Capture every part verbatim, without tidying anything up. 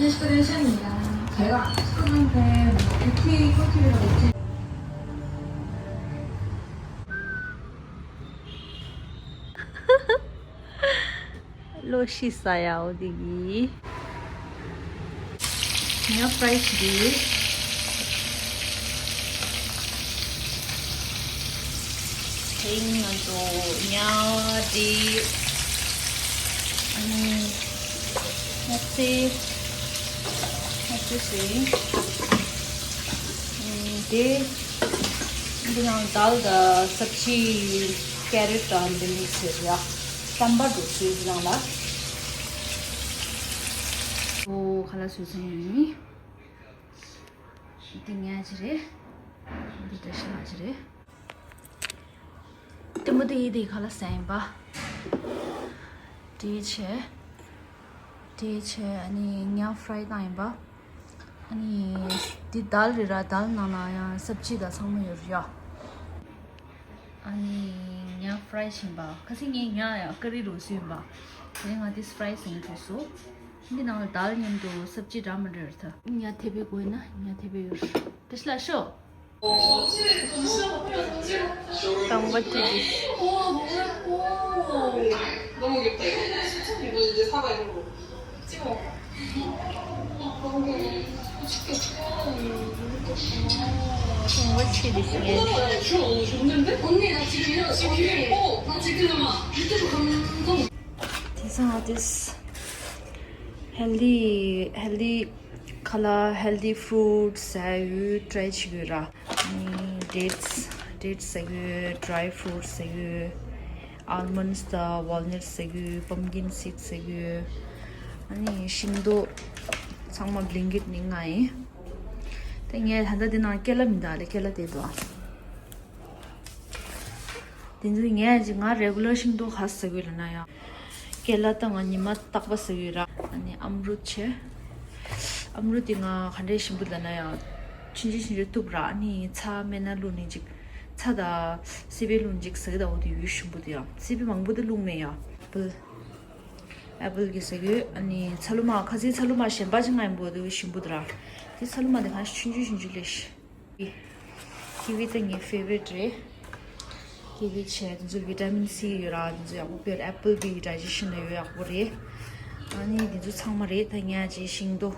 식구들 시작입니다. 저희가 식구들한테 뭐 뷰티 꿀팁이라고 있지? ལོ་ཤི་ས་ཡ་འོ་དེ་གི། ཉ་ཕ་རའི་བྱེད་དུས། དེ་ང་ཚོ་ཉ་དེ། ཨ་ནི། ཉ་ཚེ། ཉ་ཚེ་ཟེར། ཨ་ནི་དེ། འདི་ནང་དཱལ་དང་སབ་ཇི། ཀེ་རོཊ་དང་འདི་མིག་སེ་རེད་ཡ། རམ་པ་འགྲོ་སུས་འདི་ནང་ལ། ཨོ་ཁ་ལག་བཟོས་ཚར་ཡོད་ཡིན། འདི་ཉ་ཅི་རེད། འདི་བཀྲ་ཤིས་ལགས་ཅི་རེད། ལྟད་མོ་དེ་ཡི་དེ་ཁ་ལག་ཟ་ཡིན་པ། དེ་བྱས། དེ་བྱས་ཨ་ནི་ཉ་ཕ་རའི་བཏང་ཡིན་པ། ཨ་ནི་འདི་དཱལ་རེད་ར། དཱལ་ནང་ལ་ཡང་སབ་ཇི་དང་ཚང་མ་ཡོད་རེད་ཡ། ཨ་ནི་ཉ་ཕ་རའི་བྱིན་པ། ཁ་སང་ངས་ཉ་ཡང་ཀ་རི་རུ་བཟོས་ཡིན་པ། དེ་ང་དེ་ཕ་རའི་བཟོས་ནས་བཟོས་སོང་། འདི་ནང་ལ་དཱལ་མཉམ་དུ་སབ་ཇི་འདྲ་མི་འདྲ་ཡོད་རེད་ད། ཉ་ཐེ་བའི་དགོས་ན་ཉ་ཐེ་བའི་ཡོད་རེད། བཀྲ་ཤིས་ལགས་ཤོག་དང་པོ་ཅི་རེད། དང་པོ་ཅི་རེད་ཞིག་ཡིན། དེང་སང་ང་དེས་ཧེལ་དི་ཧེལ་དི་ཁ་ལག་ཧེལ་དི་ཕུ་རུཊ་ཟ་ཡུལ་ཊ་རའི་བྱེད་ཀྱི་ཡོད་ར། ཨ་ནི་ཌེ་ཊི་སི། ཌེ་ཊི་སི་ཟ་གི་ཡོད། ཌ་རའི་ཕུ་རུཊ་ཟ་གི་ཡོད། ཨལ་མོན་ཌི་དང་ཝལ་ནཊ་ཟ་གི་ཡོད། པམ་ཀིན་སིཌ་ཟ་གི་ཡོད། ཨ་ནི་ཤིང་ཏོག་ཚང་མ་བླིང་ཀིཊ་ནས་མངགས་ཡིན། དེ་ངས་ད་ལྟ་འདི་ནང་ཀེ་ལ་མི་འདུག་ལེ། ཀེ་ལ་དེ་འདུག་ཨ། དེ་ཚོ་ངས་ཅིག་ང་རེ་གུ་ལར་ཤིང་ཏོག་ག་ཟ་གི་ལབ་ན་ཡང་། ཀེ་ལ་ད་ང་ཉི་མ་རྟག་པ་ཟ་གི་ར། ཨ་ནི་ཨམ་རུ་ཆེ། ཨམ་རུ་དེ་ང་ག་འདྲས་ཞིམ་པོ་ལབ་ན་ཡང་། ཆུང་ཆུང་ཆུང་ཆུང་གཏུབ་ར། ཨ་ནི་ཚྭ་སྨན་སྣ་བླུགས་ནས་ཅིག་ཚྭ་དང་སི་པན་བླུགས་ནས་ཅིག་ཟ་གི་ད། འོ་དེ་ཡུལ་ཞིམ་པོ་དེ་ཡང་། སི་པན་མང་པོ་དེ་བླུགས་མེད་ཡང་། ཨེ་པལ། ཨེ་པལ་གི་ཟ་གི་ཡོད། ཨ་ནི་ཚ་ལུ་མ། ཁ་སང་ཚ་ལུ་མ་གཞན་པ་ཅིག་མངགས་ཡིན་པ། འོ་དེ་ཞིམ་པོ་དེ་ར། དེ་ཚ་ལུ་མ་དེ་ག་ཆུང་ཆུང་ཆུང་ཆུང་ལས། ཀི་ཝི་ད་ངའི་ཕེ་ཝ་རིཊ་རེད། ཀི་ཝི་བྱས་དེ་ཚོ་བི་ཊ་མིན་སི་ཡོད་ར། དེ་ཚོ་ཡག་པོ་དཔེ་རེད། ཨེ་པལ་གི་ཌའི་ཇེ་ཤན་ལ་ཡོད་ཡག་པོ་རེད། ཨ་ནི་དེ་ཚོ་ཚང་མ་རེད། ད་ཉ་ཅིག་ཤིང་ཏོག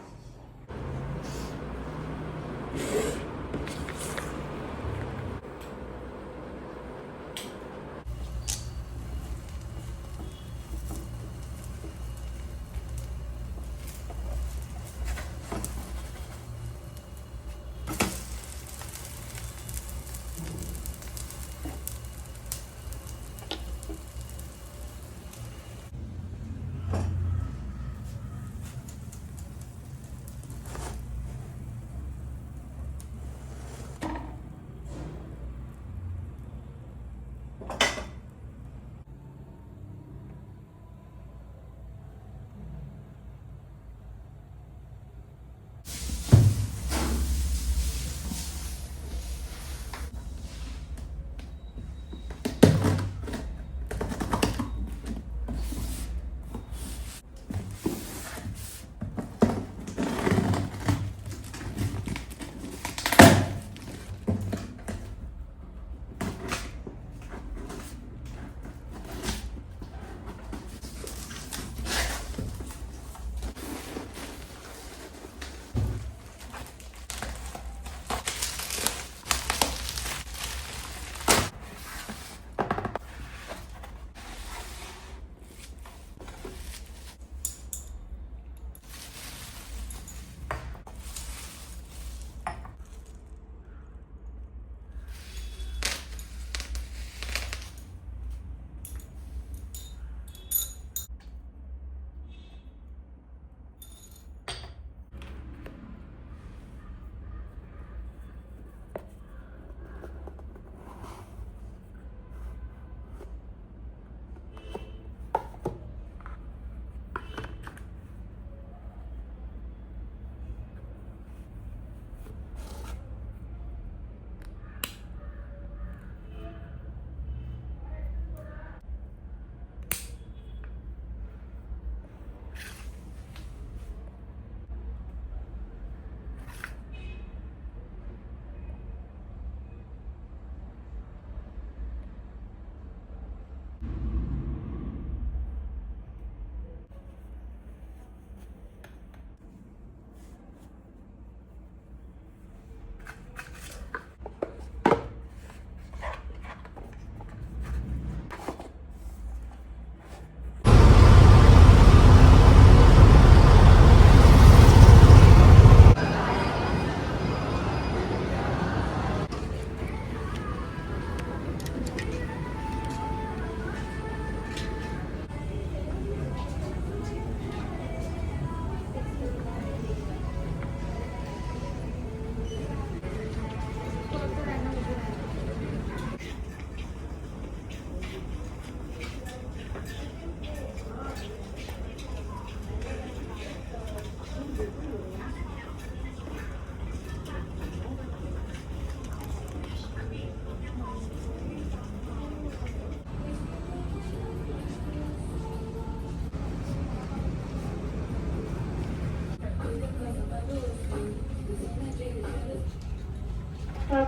Now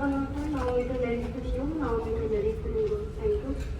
we to let it to you, now we to let it to you. Thank you.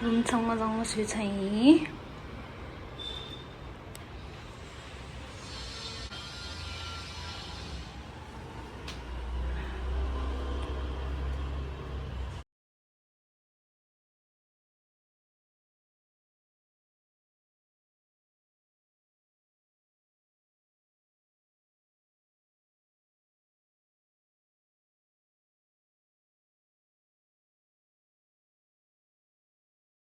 རུམ་ཚང་མ་བཟང་མོ་བཟོས་ཚར་ཡིན།